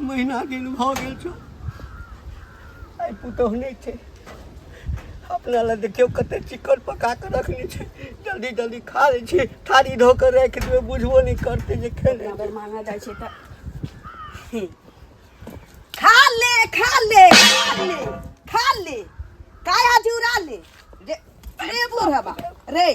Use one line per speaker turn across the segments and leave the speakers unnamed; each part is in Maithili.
महीना दिन भऽ गेल छौ। आइ पुतहु नहि छै। अपना लए देखियौ कते चिकन पका कऽ रखने छै। जल्दी जल्दी खा लै छी, थारी धो कऽ राखि देबै, बुझबो नहि करतै जे खेने।
अगर मांगा जाइ छै तऽ खा ले, खा ले, खा ले, खा ले, काया जुड़ा ले रे। रे बुढ़बा रे,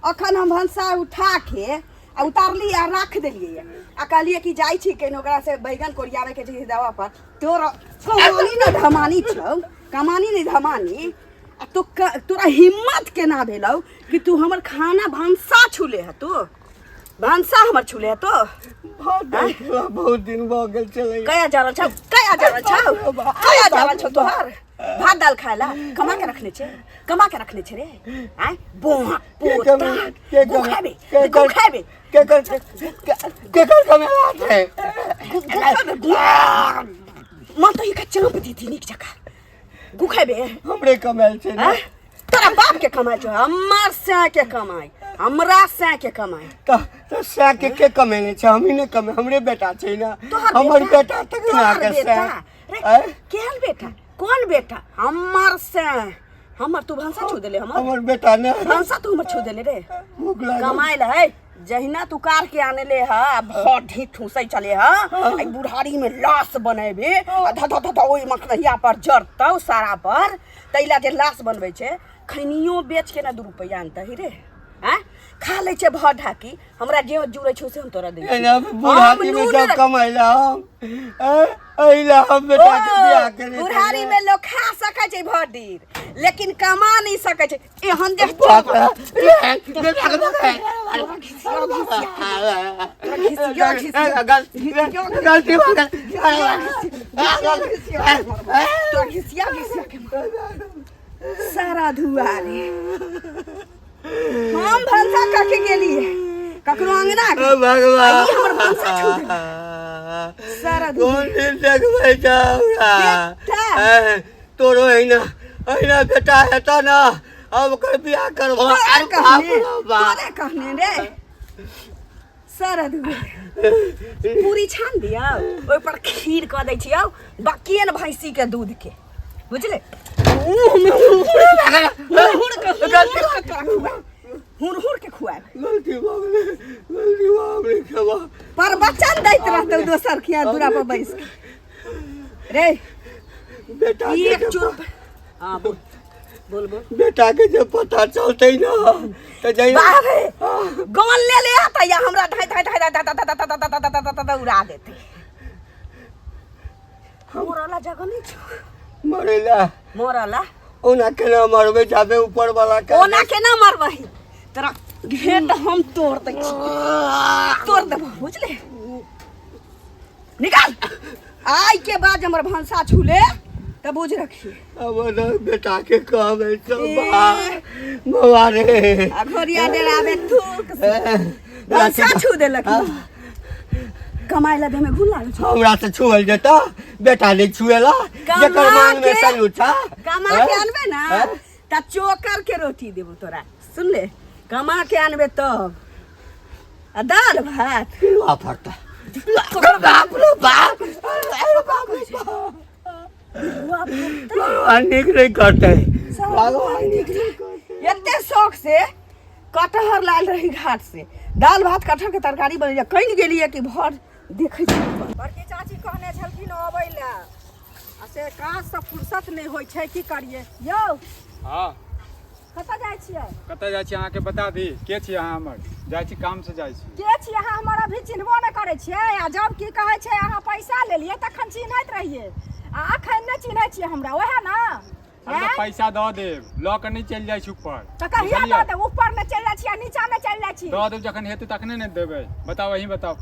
अखन हम भनसा उठा के आ उतारली आ राख देलियै आ कहलियै कि जाइ छी केन ओकरा से बैगन कोरियावे के छै दवा पर। तोर कमानी न धमानी छौ, कमानी नहीं धमानी। आ तो तोरा हिम्मत केना भेलौ कि तू हमर खाना भनसा छूले है? तू भनसा हमर छूले है तो?
बहुत दिन, बहुत दिन भऽ गेल छलै।
कया जा रहल छौ? कया जा रहल छौ? कया जा रहल छौ? तोहर भात दाल खाए ला कमा के रखने छे, कमा के रखने छे रे। आय बोहा पोता, गु खाबे, गु खाबे।
केकर केकर कमेला छै?
गु खाबे, गु मन तो ई का चाँप दीदी नीक जकाँ। गु खाबे।
हमरे कमेल छै ने?
आँय? तोरा बाप के कमाई छौ? हमर सै के कमाई, हमरा सै के कमाई।
तऽ सै के कमेने छै? हमही ने कमे, हमरे बेटा छै ने।
तोहर
हमर
बेटा?
बेटा तक ना
तोहर
के सै।
बेटा रे?
आँय?
केहन बेटा, कोन बेटा? हमर सै, हमर तू भनसा छू देले हमर।
हमर बेटा ने
भनसा तू हमर छू देले रे?
भूख लागल।
कमाई ले है जहिना तू कार के आने ले ह आ भर ढीठ ठूसै चले ह, आ बुढ़ारी में लाश बनेबे आ ध ध ध ध ओहि मखनहिया पर जरतौ सारा पर। तैला जे लाश बनबै छै, खैनियो बेच के ना 2 रुपैआ आनतही रे? आँय, खा लै छै भर ढाकी। हमरा जे जुड़ै छौ से हम तोरा दै छियौ।
एना बुढ़ारी में
नून
जब कमैला हम एहिला हम बेटा के बियाह केने।
बुढ़ारी में लोग खा सकै छै भर दिन, लेकिन कमा नहीं सकै छै। एहन जे
बाप रे, बेटा के गलती भऽ गेल।
तोरा घिसिया घिसिया के सारा धुआ रे। हम भनसा कऽ के गेलियै ककरो अंगना के।
ओ भगवान,
आ ई हमर भनसा छू देलक। सारा धुआ।
कोन दिन देखबै छ हमरा?
बेटा।
तोरो अहिना अहिना बेटा हेतौ ने, अब ओकर बियाह करबो।
तोरे
अरे बाप
कहने
रे बाप।
तोरे कहने रे सारा धुआ। पूरी छान दियौ, ओहि पर खीर कऽ दै छियौ बाकिए ने भैंसी के दूध के, बुझले? मुँह में हुड़ हुड़ के, हुड़ हुड़ के तोरा खुआएब, हुड़ हुड़ के खुआएब।
गलती भऽ गेलै, गलती भऽ गेलै, खेबा।
पर वचन दैत रहतौ दोसर खिया दूरा पर बैस के रे।
बेटा के
एक
जे
चुप। हाँ, बोल बोल बोल।
बेटा के जे पता चलतै ना तऽ जहिना
बाप रे, गन ले ले आता या हमरा धाय धाय धाय धाय धाय धाय धाय धाय धाय धाय धाय धाय उड़ा देते। मरला जगह नहीं छौ।
मरैला?
मरला।
ओना केना मरबै जाबे ऊपर वाला के?
ओना केना मरबही? तोरा घेट हम तोड़ दै छी, तोड़ देबो, बुझले? निकाल। आइ के बाद हमर भनसा छूले तऽ बुझ रखिए।
अब ना बेटा के कहबै सब बौआ रे।
आ घोरिया डेराबे थूक से। भनसा छू देलक। कमाइ ला देमे घुन लागल छौ।
हमरा से छुअल जेता? बेटा नहीं छुएला जेकर
कमा
मांग में सलू छा।
कमा के आनबे ना त चोकर के रोटी देबो तोरा, सुन ले। कमा के आनबे तब आ दाल भात
पिलुआ फड़ता। बाप रे बाप, अरे बाप रे बाप। भगवान नीक नहीं करते, भगवान नीक नहीं करते।
एते शौक से कटहर लाल रही घाट से, दाल भात कटहर के तरकारी बन जा। कहीं गेलिए कि भर देखै छी।
बड़की चाची कहने छलखिन अबै लए आ से काजसँ फुर्सत नहि होइ छै, की करियै यौ?
हँ।
कतऽ जाइ छियै?
कतऽ जाइ छी अहाँके बता दी? के छी अहाँ हमर? जाइ छी, काम से जाइ छी।
के छी अहाँ हमर? अभी चिन्हबो नहि करै छियै आ जब की कहै छै अहाँ पैसा लेलियै तखन चिन्हैत रहियै आ अखन नहि चिन्है छियै हमरा, ओएह ने?
हम तऽ
आँय?
पैसा दऽ देब, लऽ कऽ नहि चलि जाइ छी ऊपर।
तऽ कहिया
बुझलियै?
दऽ देब? ऊपर नहि चलि जाइ छी आ नीचा नहि चलि जाइ छी।
दऽ देब, जखन हेतै तखने ने देबै। बताउ, अहीं बताउ।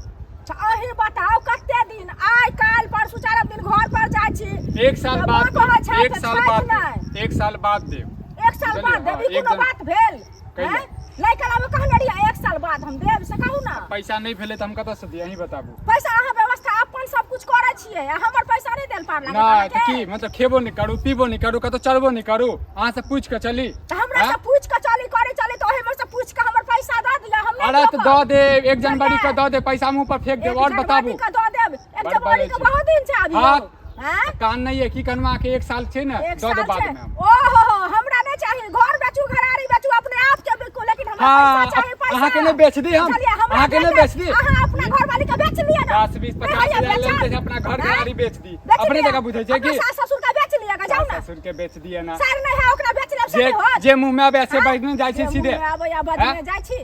अच्छा, अहीं बताउ कते दिन? आइ काल्हि परसू चारम दिन घर पर जाइ छी।
एक साल
तऽ
बाद
माँ कहै
देब,
छथि
एक साल
छथि
बाद
नहि।
देब, एक साल बाद देब।
एक साल
बुझलियै?
बाद देब?
हँ,
ई
एक
कोनो बात भेल?
कैला?
आँय? लै कलामे कहने रहियै एक साल बाद हम देब, से कहू ने।
पैसा नहि भेलै तऽ हम कतऽसँ दिअ? अहीं बताबू।
पैसा अहाँ व्यवस्था अपन सब कुछ करै छियै आ हमर पैसा नहि देल पार लागत
नहि तऽ
अहाँके?
की मतलब, खेबो नहि करू, पीबो नहि करू, कतौ चलबो नहि करू, अहाँ से पूछि कऽ चली?
तऽ हमरा
आँय?
से पूछि कऽ चली करै चली तऽ ओहिमे से पूछि कऽ हमर पैसा दऽ दिअ, हम नहि
अरे तऽ
रोकब।
दऽ देब, 1 जनवरी के दऽ देब, पैसा मुँह पर फेंक देब।
एक
आओर बताबू।
जनवरी के दऽ देब। एक
बड़
जवानी
बजै
के
छी।
बहुत दिन छै अभी
हाँ।
यौ। हैं?
कान नहीं है की कनवा के एक साल छै ने
एक
दऽ दे
साल
बाद
छै
में हम।
ओहो हो हमरा नहीं चाहिए घर बेचू घरारी बेचू अपने आप के बिकू लेकिन हमरा
हाँ,
पैसा चाहिए पैसा
अहाँके नहि बेच दी हम।
चलिए, हमरा
अहाँके नहि बेच दी।
अहाँ अपना घर वाली के बेच लिअ ना
10 20
नहीं
50
होइए
हजार
बेचल।
ले लेते अपना घर
हैं?
घरारी बेच दी
बेच
अपने
लिअ।
जगह बुझै छै
अपना
की
सास ससुर के बेच लिअ जाउ ना
ससुर के बेच दिए ना
सर नहीं है ओकरा बेच लेब से
जे
नहीं होत
जे मुंह में आबै से
हाँ?
बैठने जाइ छै
जे
सीधे
मुँह में आबैया बजने
हैं?
जाइ छी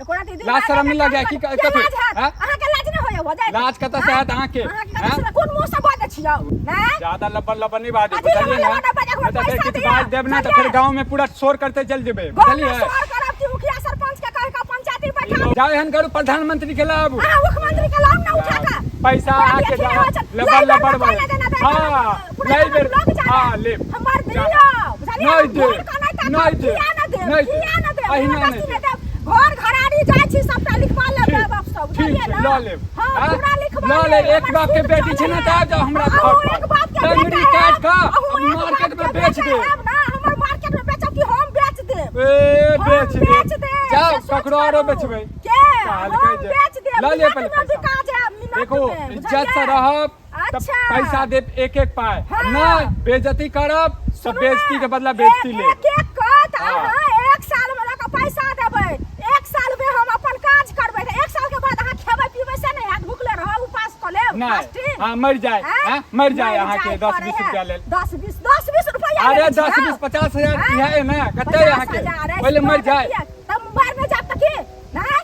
एको राति दिन
लाज शरम नहि लगैया की कथी? हैं?
अहाँके लाज नहि होइया हो जाए
लाज कतऽ से हैत अहाँके?
अहाँके
हैं?
कतऽ से कोन मुँह से बजै छियौ नहि
ज्यादा लब्बर लब्बर नहीं बाजू
अथी
बुझलियै
लब्बर
ने
लब्बर बाजू,
नहि तऽ फेर
पैसा
किछु
दिअ,
बाज देब ने तऽ
बुझलियै?
फेर गाँव में पूरा शोर करते चल जेबै
गाँव में
बुझलियै
शोर करब कि मुखिया सरपंच के कहि कऽ पंचायती बैठा
जाओ एहन करू प्रधानमंत्री के लाबू
अहाँ मुख्यमंत्री के लाउ ना उठा कऽ
पैसा
ओकरा
अहाँके
अथी नहि
जाओ
होइ छै।
लब्बर
लै बेर
लब्बर
मे
बाजू।
कोइ नहि देना दै,
हाँ
पूरा
लै बेर
लोक जाने।
हाँ लेब
हमर
जा।
दियौ बुझलियै
नहि
हम
देब,
घूर कऽ नहि ताकब,
नहि देब,
किया नहि देब
नहि देब,
किया नहि देब
अहिना
जबरदस्ती
नहि
नहि देब घर घरारी जाइ छी सबटा लिखवा लेब
ठीक,
माय बाप सब
ठीक
बुझलियै
छै,
ना
लऽ लेब।
हाँ
आँ?
पूरा लिखवा
लऽ लेब, एक
हमर
बाप के
सूद
बेटी छै ने
चलैए।
तऽ आबि जाउ हमरा
अहूँ
घर पर।
एक बाप के
टंगरी
बेटा
काटि कऽ
हैब, अहूँ एक
मार्केट
बाप
में
के
बेच
बेटा
देब।
हैब ना हमर मार्केट में बेचब कि हम बेच देब
ए
हम
बेच
बेच
देब
देब
जाओ
से सोच
ककरो आरो
करू।
बेचबै
के
कहलकै
हम
जे-
बेच देब
लऽ लिअ
मिनट
पहिले
में
पैसा।
बिका जायब मिनट
देखो
में
इज्जत से
बुझलियै?
रहब तब
अच्छा।
पैसा देब एक एक पाय
हाँ।
नहीं बेइज्जती करब तो
सुनू ना,
बेइज्जती के बदला बेइज्जती
एक
ले
एक एक कऽ तऽ
हाँ।
अहाँ एक साल में लऽ कऽ पैसा देबै एक साल में हम अपन काज करबै तऽ एक साल के बाद अहाँ खेबै पीबै से नहि हैत भुखले रहब उपास कऽ लेब
नहीं
फास्टिंग
हाँ मर जाए
आँय?
हाँ मर जाए अहाँ के
जाय
10
पड़ै
20
है।
रुपया लेल
10 20 10 20 रुपया
अरे
लेने
10
छियै।
20 50 हजार
आँय?
इहे है ना कते
50
अहाँ के
हजार अछि,
पहिले मर
दऽ
जाए
देतियै। तब मर नहि जायब तऽ की नहि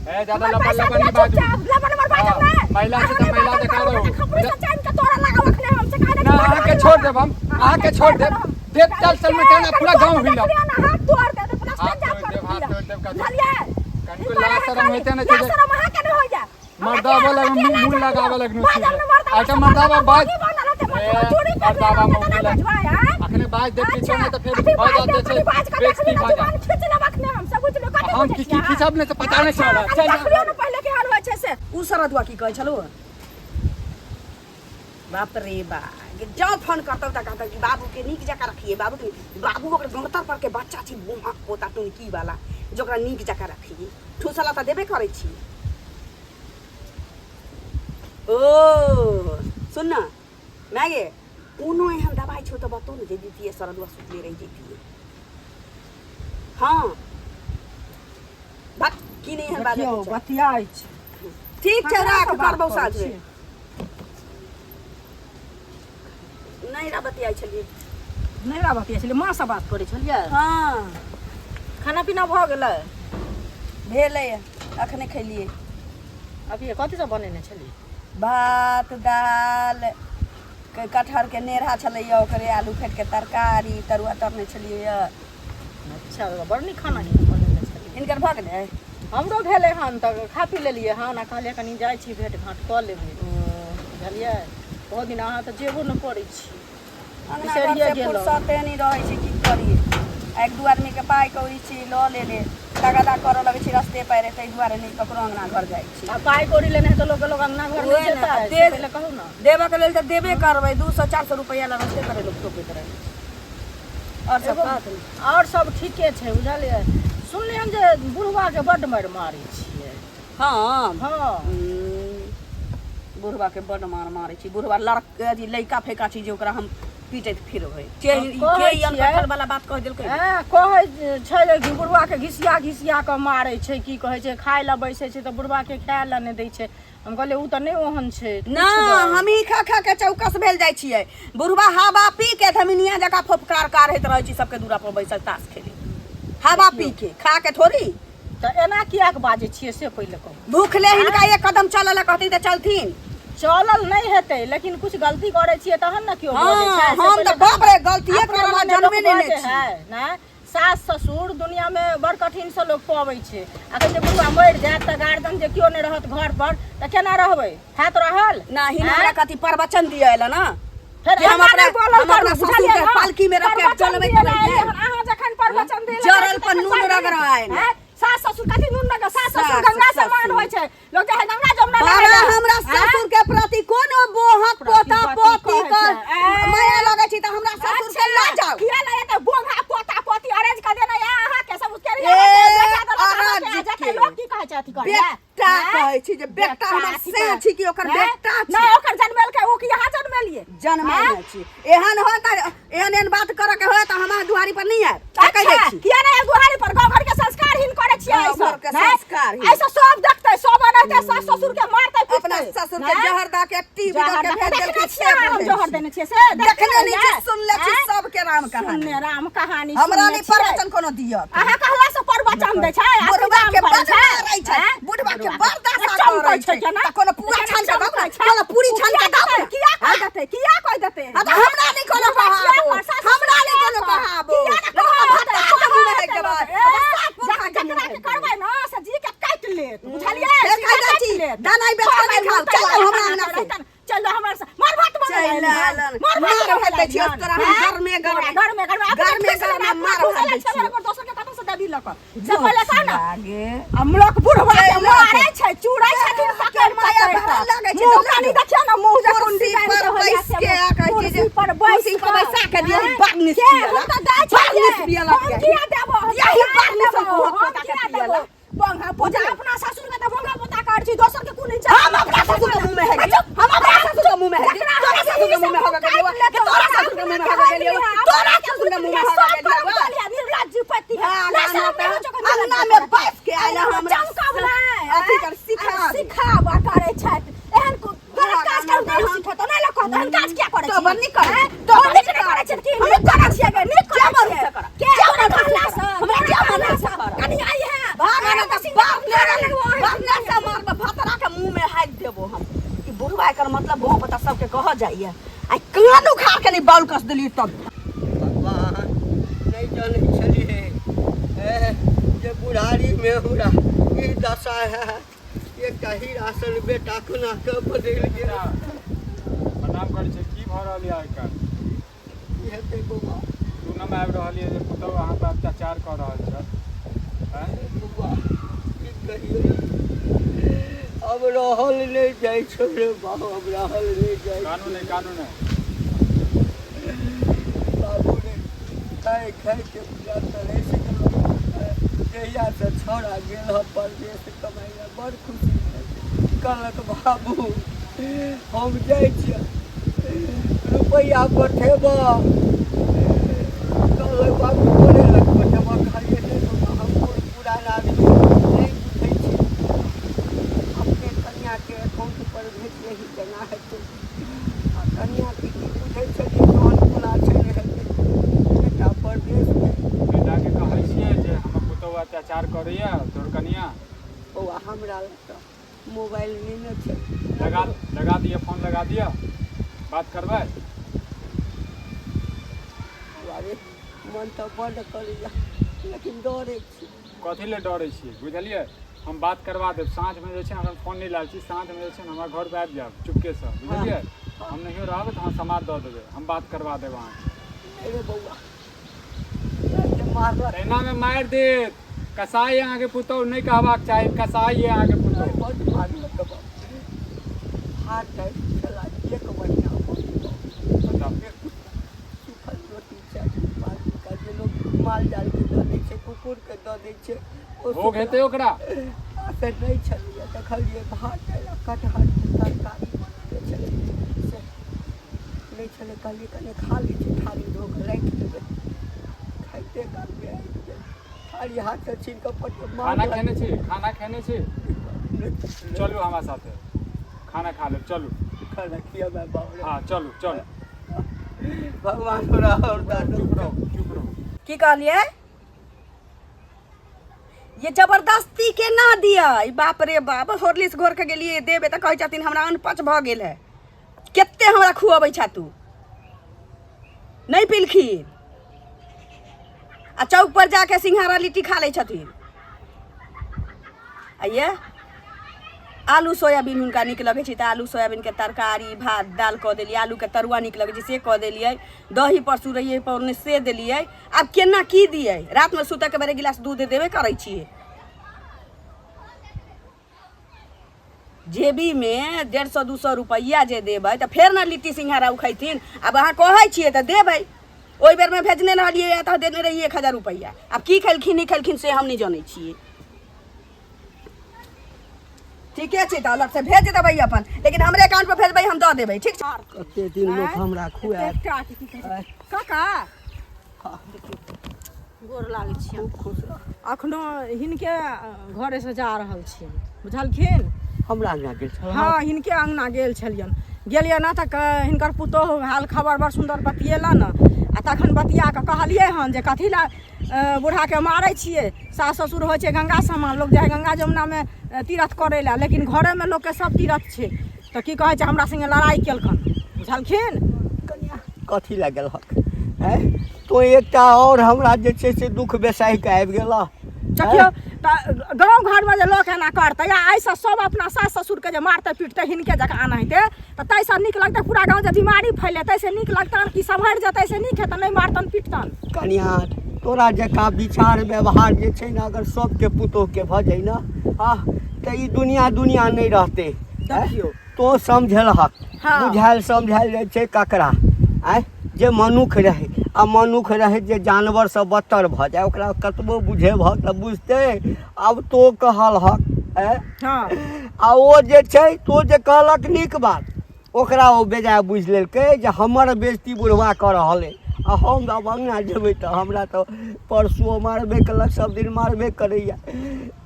ए ज्यादा
हमर
लंबा
पैसा
लंबा
दिअ
नहीं बाजू
चुपचाप, लबड़ लबड़ बाजब
हाँ,
नहि।
महिला से
अहाँ
तऽ
नहि
महिला
बाजब
जकाँ
करू,
रहू।
तऽ खपरी से चानि के तोरा लगाउ अखने हम से कहने
ना अहाँ के छोड़ देब हम अहाँ के छोड़ देब देख चल चल में टाना पूरा गांव हिला
हाथ तोड़ देब प्लास्टर
हाथ
जा
तोड़
कर
देब, हाथ तोड़ देब, कतौ।
बुझलियै
कनिको लाज शरम होइते ने छै
लाज
जे-
शरम अहाँ के नहि होइया
मर्दाबा लग मुँह मुँह लगाबऽ लगनु छी अच्छा मर्दाबा बाज ए, मर्दाबा मुँह लग अखने बाज देख किछो नहि तऽ फेर भऽ जाते छै बेइज्जती भऽ जात हम की की खींचब ने तऽ पता नहि चलत चल जा।
पहिले के हाल होइ छै से
उ सरदुआ की कहै छलौ बाप रे बा जँ फोन करतौ तऽ कहतौ कि बाबूके नीक जकाँ रखिए बाबूके बाबू ओकर गौतर परके बच्चा छी बुम्हक पोता टुनकी वाला जे ओकरा नीक जकाँ रखिए ठूसला तऽ देबे करै छी ओ सुन न माय गे कोनो एहन दवाइ छौ तऽ बतो ने जे दितियै सरदुआ सुतले रहि जैतियै हँ बात की नहि एहन बाजऽ
देखियौ
के छै।
बतियाइ छै
ठीक छै
ककरा
राख
से बात
करबौ
करै
साँझमे
छियै?
नहि रा बतियाइ छलियै
नहि रा बतियाइ छलियै माँसँ बात करै छलियै
हँ
खाना पीना भऽ गेलै
भेलै अखने खेलियै
अभी कथी सब बनेने छलियै
भात दालि कटहरके नेरहा छलैए ओकरे आलू फेटके तरकारी तरुआ तरने छलियै
अच्छा बड़ नीक खाना बनेने छलियै
हिनकर भऽ गेलै
हमरो भेलै हन तऽ खा पी लेलियै हन आ कहलियै कनि जाइ छी भेँट घाँट कऽ लेबै बुझलियै बहुत दिन अहाँ तऽ जेबो नहि करै छी
अंगना
बिसरिये
घरसँ
गेलहुँ।
फुर्सते नहि रहै छै की करियै आ एक दू आदमीके पाइ कौड़ी छी लऽ लेले तगादा करऽ लगै छी रस्ते पैरे ताहि दुआरे नहि ककरो अंगना घर जाइ छी
आ पाइ कौड़ी लेने है तऽ लोक लोक अंगना घर
उहे
नहि
ने,
जेतै
आ
से पहिले कहू ने
देबऽके लेल तऽ देबे करबै 200 400 रुपैआ लए रस्ते पैरे लोक टोकैत रहै छै आओर सब कहत ने
आओर सब ठीके छै बुझलियै सुनलियै हन जे बुढ़वाके बड्ड मारि मारै छियै
हँ
हँ
बुढ़वा के बड्ड मार मारै छी बुढ़वा लड़का अथी लड़का फेका छी जे ओकरा हम पीटैत फिरबै के
हम
के
कहै
ई
छियै।
अनकठल वाला बात कहि देलकै
एँ, कहै छै जे कि बुढ़वाके घिसिया घिसिया कऽ मारै छै की कहै छै खाय लए बैसै छै तऽ बुढ़वाके खाय लए नहि दै छै हम कहलियै ओ तऽ नहि ओहन छै
ना हमही खा खा के चौकस भेल जाइ छियै बुढ़वा हवा पी के धमिनिया जकाँ फोफकार काढ़ैत रहै छी सबके दूरा पर बैसल ताश खेले हवा पी के खा के थोड़ी
तऽ एना कियाक बाजै छियै से पहिले कहू
भूखले हिनका एक कदम चलऽ लए कहथिन तऽ चलथिन
चलल नहि हेतै लेकिन कुछ गलती करै छियै तहन ने केओ
हँ,
बजै छै से
हम
पहिले
तऽ बाप रे गलतिये
अपना
करऽ लए
मने लोक
जनमे नहि
बजै
ने छी
है ने सास ससुर दुनियामे बड़ कठिनसँ लोक पबै छै अखन जे बुढ़वा मरि जायत तऽ गार्जियन जे केओ नहि रहत घर पर तऽ केना रहबै हैत रहल
नाही
आँय?
हमरा कथी प्रवचन दिअ एला ना
फेर
कि हम
एना
अपना
नहि बोलल
हम अपना
करू,
ससुर
बुझलियै
के
ने?
पालकी में रख के
प्रवचन
चलबैत
दिअ
रहै
एलियै हन, अहाँ जखन प्रवचन दिअ
जरल
लगै
पर
छी
नून
तखन
रगड़ायल।
आँय? सास ससुर कथी नून रगड़ सास ससुर
सास
गंगा
ससुर।
समान होइ छै लोक जाइ है गंगा जमुना
बाबा
नहाय लए।
हमरा
आँय?
ससुर के प्रति कोनो बोहक पोता
प्रतिपत्ति
पोती
कहै
के
छै।
ऐ।
माया लगै छी तऽ हमरा ससुर के लऽ जाउ
किया लऽ जेतै बोंगा पोता पोती अरेंज कऽ देने या अहाँके सब उसके
ए, अरज के।
लोक की कहै छै अथी करै लए?
बेटा
आँय?
कहै छी जे बेटा हमर
अथी
सैह
करै।
छी कि ओकर
आँय?
बेटा छी
नहि ओकर
जनमाने छी एहन हो त एहन एहन बात करऽ के हो त हमरा दुआरी पर नहीं आयब से कहि दै
अच्छा,
छी
किया नहीं दुआरी पर गाँव घर के संस्कारहीन करे छियै
गाँव
ऐसा
घर के
नहीं?
संस्कारहीन।
ऐसा सब देखतै सब अनहतै सास ससुर के मारतै
अपना
पिटतै
ससुर के
नहीं?
जहर दा के टीवी द
जहर
के
दऽ के
भेज
देखने
देलखिन
छियै
से
हम
बुझै
जहर
छी।
देने छियै से
देखने नहि
रहियै?
छी सुनले छी
आँय?
सबके राम कहानी
सुनने राम कहानी
हमरा
सुनने
नहि
छियै।
प्रवचन कोनो दियत
अहाँ कहला से प्रवचन दै छै आ
बुढ़वा
सुदाम
के
करै
बड मारै छै
आँय?
बुढ़वा के बड़ दशा
चमकै
करै
छै
छै
केना?
तऽ कोनो पूरा
केना
छान के दब ने
चमकै छै?
कोनो पूरी छान के दब ने
किया कहि देतै किया कहि देतै
आ तऽ हमरा नहि कोनो कहाबो हमरा नहि कोनो कहाबो
किया ने कहाबो?
भत्ता के मुँह में हेक देबै सात पुरखा के मुँह
जकरा
में
के
हेक
करबै
देबै
ने से जी के काटि लेत बुझलियै
फेर
जी
खाइ
के
जाइ
काटि
छी
लेत।
दाना बेच के नहि खाउ चल आउ हमरा अंगना से
चल हमरा से मार भात
चलि
बनबै
आलन।
मार भात
मार भात दै छियौ, तोरा हम गरमे गरमे-
गरमे गरमे
गरमे गरमे मार भात दै छियौ।
दोसर के कतौ से देबी लऽ कऽ से पहिले कह ने
लागे
हम लोग बुढ़वा के
चलि
मारे छै चूड़ै छथिन
के
पकड़
माया
पकड़
भरल
कऽ।
लागै छै,
मुँह
तऽ
कनी देखियौ ने मुँह जे
कुर्सी
कुंडी बान्हि
पर
के होइया
बैस
से
के आ कहै छै
कुर्सी
जे
पर बैस
कुर्सी पर
कऽ।
बैसा के दियौ,
आँय?
बार्निश
के
पियला।
हम तऽ दै
बार्निश
छियै
पियला
हम
के।
किया देबो हम
यही
किया
बार्निश
देबो?
हम
हम
पोता के
किया
पियला।
देबो? बोंगा पोता अपना ससुर के तऽ बोंगा पोता करै छी दोसर के कोन इज्जत
हम अपना ससुर के मुंह में है हम अपना ससुर के मुंह में है तोरा ससुर के मुंह में होगा गेलियो कि तोरा ससुर के मुंह में होगा गेलियो तोरा ससुर के मुंह में होगा गेलियो
निर्लज्ज पति
हाँ, गाना पे अंगना में बैस के आयल हमरा अथी कर सिखा
सिखावा करै छथि एहन गलत काज करू नहि सिखेतौ नहि लोक कहतौ एहन काज किया करै
तो बड़ नीक करै
तो नीक नहि करै छथि की नीक करै छियै गे नीक करै
मन
छियै
से करऽ?
के
जे
तोरा
मन से
कहला
करऽ?
से
हमरा जे मन से करऽ?
कनी आई है
भाग ना तऽ बाप ने बाप ने से मारब भतरा के मुंह में हाथ देबो हम ई बुढ़वा एकर मतलब भों पता सबके कह जाइए आ कान उखाड़ के नहीं बाउल कस देली तब
भगवान नहि जनै छलियै जे बुढ़ारीमे हमरा ई दशा है एकटा हीरा सन बेटा कोना कऽ बदलि गेल
प्रणाम करै छी की भऽ रहल यऽ आइ काल्हि
की हेतै बौआ
सुनऽमे आबि रहल यऽ जे पुतहु अहाँ पर अत्याचार कऽ रहल छल आँय?
बौआ की कहियौ अब रहल नहि जाइ छौ रे बाबू अब रहल नहि जाइ
कानू नहि कानू नहि
बाबू रे खाइ खाइ के पूरा तरसि गेलहुँ जहियासँ छौड़ा गेल हँ परदेश कमाइ लए बड़ खुशी भेल कहलक बाबू हम जाइ छियै रुपैआ पठेबह कहलक बाबू तोरे लग पठेबह कहलियै नहि बाबा हम बूढ़ पुरान आदमी नहि बुझै छी अपने कनिआँके अकाउंटपर भेजियही केना हेतै आ कनिआँके की बुझै छलियै तहन कोना छै नहि हेतै बेटा परदेशमे
बेटाके कहै छियै जे हमर पुतहु अत्याचार करैया तोहर कनिया
बौआ हमरा लग तऽ मोबाइल नहि ने छै
लगा लगा दिअ फोन लगा दिअ बात करबै
अरे मन तऽ बड्ड करैया लेकिन डरै छी
कथी लए डरै छियै बुझलियै हम बात करवा देब साँझमे जे छै हम फोन नहि लाबै छी साँझमे जे छै ने हमरा घरपर आबि जायब चुपकेसँ बुझलियै हम नहियो रहब तऽ अहाँ समाद दऽ देबै हम बात करवा देब अहाँके
अरे बौआ मारलक
एनामे मारि देत कसाई अहाँके पुतहु नहि कहबाक चाही कसाई अइ अहाँके पुतहु
बड्ड मारलक बाप हाथ टाइट छला एक महीना भऽ गेल
बताउ
सूखल रोटी चाही माल जे लोक माल जालके दऽ दै छै कुकुरके दऽ दै छै ओ
भोग हेतै ओकरा
आ से नहि छलैए देखलियै भात दालि आ कटहरके तरकारी बनेने छलै से नहि छलै कहलियै कने खा लै छी थारी धो कऽ राखि देबै खाइते कालमे आबि गेल थारी हाथसँ छीन कऽ पट
खाना खेने छी खाना खेने छी चलू हमरा साथे खाना खा लेब चलू
खाना खियाबै बाबू
हाँ चलू चलू
भगवान तोरा और दान
चुप रहो चुप रहो
की कहलियै ये जबरदस्ती के ना दिया ई बाप रे बाप हॉर्लिक्स घोर के गेलिए देबे तऽ कहै छथिन हमरा अनपच भऽ गेल है कते हमरा खुअबै छा तू नहि पीलखिन आ चौक पर जाके सिंघाड़ा लिट्टी खा लै छथिन आ ये आलू सोयाबीन हुनका नीक लगै छै तऽ आलू सोयाबीनके तरकारी भात दालि कऽ देलियै आलूके तरुआ नीक लगै छै से कऽ देलियै दही परसू रहियै पौरने से देलियै आब केना की दियै रातिमे सुतऽके बेर एक गिलास दूध देबे करै छियै जेबीमे 150 200 रुपैआ जे देबै तऽ फेर ने लिट्टी सिंघाड़ा ओ खैथिन आब अहाँ कहै छियै तऽ देबै ओहि बेरमे भेजने रहलियै तऽ देने रहियै 1000 रुपैआ आब की खेलखिन नहि खेलखिन से हम नहि जनै छियै ठीके छै, तऽ अलग से भेज देबै अपन, लेकिन हमरे अकाउंट पर भेजबै, हम दऽ देबै, ठीक छै?
कते दिन लोक हमरा खुआएत।
एकटा के की कहै छै? काका,
गोर लागै छियनि।
खूब खुश रह।
अखनो हिनके घरेसँ जा रहल छियनि, बुझलखिन?
हमरा अंगना गेल छल?
हँ, हिनके अङ्गना गेल छलियनि। गेलियै ने तऽ हिनकर पुतोहु हाल खबर बड़ सुन्दर बतियेलनि आ तखन बतिया कऽ कहलियै हन जे कथी लए बूढ़ाके मारै छियै? सास ससुर होइ छै गंगा समान। लोक जाइ गंगा जमुनामे तीर्थ करै लए, लेकिन घरेमे लोकके सब तीर्थ छै। तऽ की कहै छै, हमरा संगे लड़ाइ केलकन, बुझलखिन?
कनिया, कथी लए गेलहक? आँय, तोँ एकटा आओर हमरा जे छै से दुख बेसाहि कऽ आबि गेलह।
देखियौ तऽ गाँव घरमे जे लोक एना करतै आ एहिसँ सब अपना सास ससुरके जे मारतै पीटतै हिनके जकाँ एनाहिते, तऽ ताहिसँ नीक लगतै पूरा गाँव जे बीमारी फैलेतै से नीक लगतनि कि सम्हरि जेतै से नीक हेतै, नहि मारतनि पीटतनि?
कनिया, तोरा जकाँ विचार व्यवहार जे छै ने, अगर सबके पुतोहके भऽ जाइ ने, आह, तऽ ई दुनिया दुनिया नहि रहतै।
देखियौ,
तो समझेलहक।
हाँ।
बुझायल समझायल जाइ छै ककरा? आँय, जे मनुख रहै आ मनुख रहै जे जानवरसँ बदतर भऽ जाय, ओकरा कतबो बुझेबहक तऽ बुझतै? आब तो कहलहक, आँय?
हाँ।
आ ओ जे छै, तो जे कहलक नीक बात, ओकरा ओ बेजाय बुझि लेलकै जे हमर बेइज्जती बुढ़वा कऽ रहल अइ। आ हम आब अङ्गना जेबै तऽ हमरा तऽ परसुओ मारबे केलक, सब दिन मारबे करैए।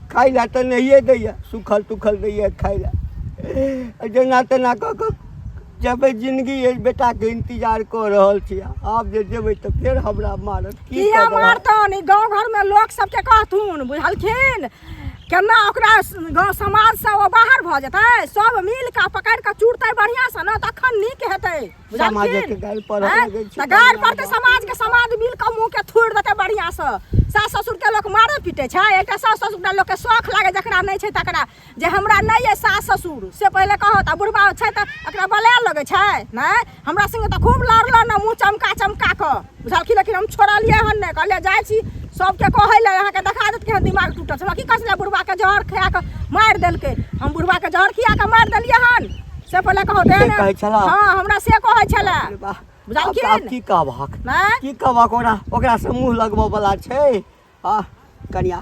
खाइ लए तऽ नहिए दैए, सुखल तुखल दैए खाइ लए। जेना तेना कऽ कऽ जेबै। जिनगी एहि बेटाके इंतजार कऽ रहल छी। आब जे जेबै तऽ फेर हमरा मारत की?
किया
कऽ देलक?
मारतन? ई गाँव घरमे लोक सबके कहथुन, बुझलखिन? केना ओकरा गाँव समाजसँ ओ बाहर भऽ जेतै। सब मिल कऽ पकड़ि कऽ चूरतै बढ़िआँसँ ने, तखन नीक हेतै,
समाजके
बुझलखिन?
गारि पढ़ऽ
आँय?
लगै छै।
तऽ गारि पड़तै समाजके, समाज मिल कऽ मुँहके थोड़ि देतै बढ़िआँसँ। सास ससुरके लोक मारै पीटै छै? एकटा सास ससुरके लोकके शौख लागै, जकरा नहि छै तकरा, जे हमरा नहि अइ सास ससुर से पहिले कहत। आ बुढ़बा छै तऽ एकरा बलाए लगै छै? नहि, हमरा संगे तऽ खूब लड़ल ने मुँह चमका चमका कऽ, बुझलखिन? लेकिन हम छोड़लियै हन नहि। कहलियै जाइ छी सबके कहै लए, अहाँके देखा देत केहन दिमाग टूटल छै। हमरा की कहै छलै, बुढ़बाके जहर खिया कऽ मारि देलकै। हम बुढ़बाके जहर खिया कऽ मारि देलियै हन से पहिले कहू
से
तेहन।
कहै छला?
हँ, हमरा से कहै छलै।
अरे वाह!
बुझलखिन?
आब की कहबहक?
नहि।
की कहबहक? ओकरा ओकरासँ मुँह लगबऽ वला छै? आ कनिया,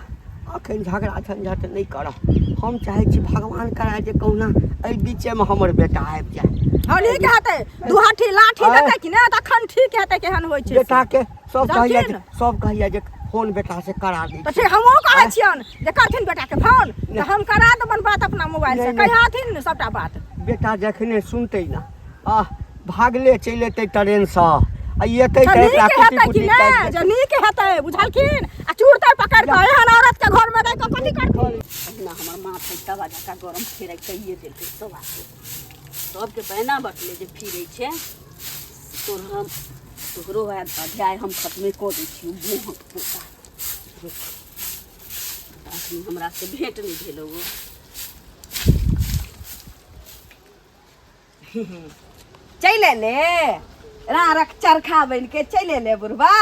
अखन झगड़ा झंझट नहि करह। हम चाहै छी भगवान कराय जे कहुना एहि बीचेमे हमर बेटा आबि जाय।
हँ, नीक हेतै। दू हाथी लाठी
आँय?
देतै कि नहि, तखन ठीक हेतै। केहन होइ छै से।
बेटाके सब कहैया जे
बुझलखिन?
सब कहैया जे फोन बेटा से करा दै
तऽ
छी।
ठीक, हमहूँ कहै छियनि जे करथिन बेटाके फोन तऽ हम करा देबनि बात अपना मोबाइल से।
नहि, नहि।
कहियाथिन सबटा बात।
बेटा जखने सुनतै ने, आह, भागले चलि एतै ट्रेनसँ आ एतै
तऽ
तऽ एकरा
नीक
कुटी
हेतै कि
कुटी
नहि
काटि
जे नीक हेतै, बुझलखिन? आ चूरतै पकड़ि कऽ। एहन औरत के घरमे रहि कऽ कथी करथिन?
अहिना हमर माथ है तवा जकाँ गरम, फेरै कहिए देलकै सब आदमी। सबके बैना बटले जे फिरै छै। तोर हम तोहरो अध्याय हम खत्मे कऽ दै छियौ। मोहक पोता, रुक, अखनी हमरा से भेंट नहि भेलौ। चलि एले रारक चरखा बनि के, चलि एले बुढ़बा।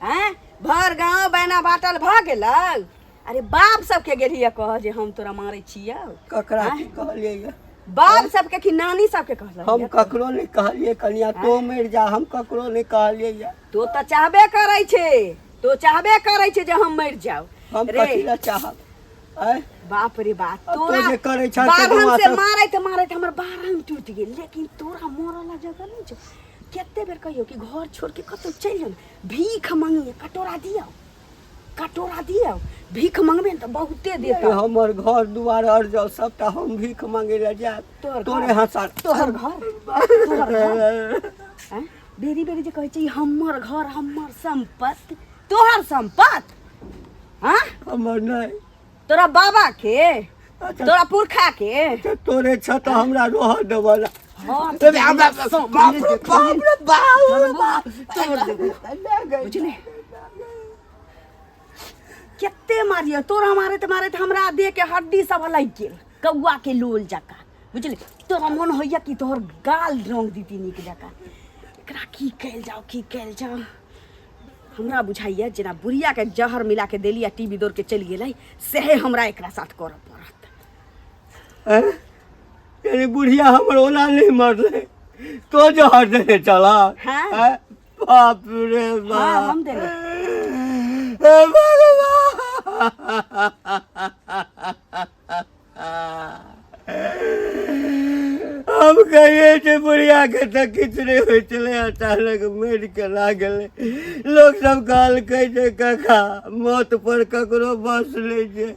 हैं, भर गाँव बैना बाटल भऽ गेलै। अरे, बाप सबके गेलियै कह जे हम तोरा मारै छियौ?
ककरा की कहलियै ये?
बाप सबके कि नानी सबके कहलियै?
हम ककरो नहि कहलियै कनिया, तो मरि जा, हम ककरो नहि कहलियै ये।
तो तऽ चाहबे करै छै, तो चाहबे करै छै जे हम मरि जाउ।
हम
रे
कथी लए चाहब? आँय?
बाप रे बाप!
अब तो
तोरा
जे करै छह से
बारहन
दुआ
से मारैत मारैत हमर बारहन टूटि गेल, लेकिन तोरा मरऽ ला जगह नहि छौ। कते बेर कहियौ कि घर छोड़ के कतौ चलि जाउ ने, भीख मंगिए, कटोरा दियौ, कटोरा दियौ, भीख मंगबे ने तऽ बहुते देतौ।
हमर घर दुआर अरजल सबटा, हम भीख मांगे लए जायब?
तोहर
तोरे
घर?
हंसा
तोहर घर, तोहर घर? आँय? बेरी बेरी जे कहै छै ई हमर घर, हमर सम्पत्ति, तोहर सम्पत्ति? हाँ,
हमर नहि।
तोरा बाबा के?
अच्छा।
तोरा पुरखा के?
अच्छा, तोरे छ तऽ हमरा रहऽ देबऽ ना।
हाँ,
अबे हमरा बाप रे बाप रे बाप रे बाप,
बुझले? कते मारियो तोरा, मारैत मारैत हमरा देह के हड्डी सब लागि गेल कौआ के लोल जकाँ, बुझले? तोरा मन होइया कि तोहर गाल रंग दीती नीक जकाँ। एकरा की कयल जाओ, की कयल जाओ? हमरा बुझाइया जेना बुढ़िया के जहर मिला के देली आ टीवी दौड़ के चलि गेलै, सएह हमरा एकरा साथ करऽ पड़त।
हैं? यानी बुढ़िया हमर ओना नहि मरलै, तो जहर देने चला?
हाँ।
हैं? बाप रे बाप!
हाँ, हम देने।
हे भगवान! हम कहिए जे बुढ़िया के तऽ किछु नहि होइ छलै, अचानक मरि केना गेलै? लोक सब कहलकै जे काका, मौत पर ककरो बस नहि छै,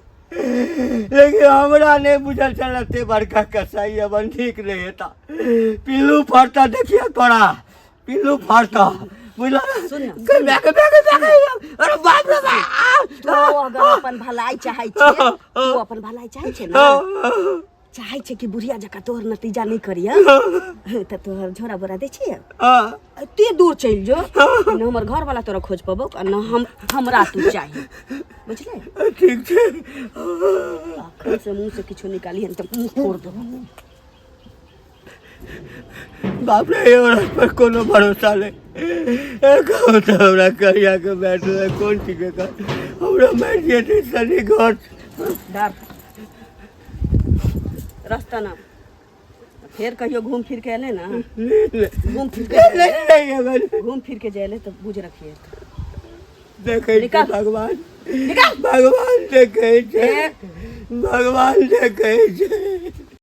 लेकिन हमरा नहि बुझल छल एते बड़का कसाई अपन ठीक नहि हेता। पिल्लू फड़ता, देखिए तोरा पिल्लू फड़ता, बुझल?
सुन ना,
गे, गे, गे, गे, गे, गे, अरे बाप रे बाप!
तू अगर अपन भलाई चाहै छै, तू अपन भलाई चाहै छै ना, चाहै छै कि बुढ़िया जकाँ तोहर नतीजा नहि करिय, तऽ तोहर झोरा बोरा दै छियै, एते दूर चलि जो, न हमर घरवाला तोरा खोज पबौ आ न हम हमरा तू चाही, बुझले?
ठीक छै।
अखन से मुँह से किछो निकालिहन तऽ मुँह फोड़ देबौ।
बाप रे, ए औरत पर कोनो भरोसा नहि। ए कहू तऽ हमरा करिया के बैठल कोन ठीक है, हमरा मारि जेतै शनि घर।
डर रास्ता ना फेर कहियो घूम फिर के एले ना, घूम फिर के
नहीं,
घूम फिर के जाए तो बुझ रखिए।
देखै छी।
निकाल।
भगवान
निकाल।
भगवान देखै छै, भगवान देखै छै।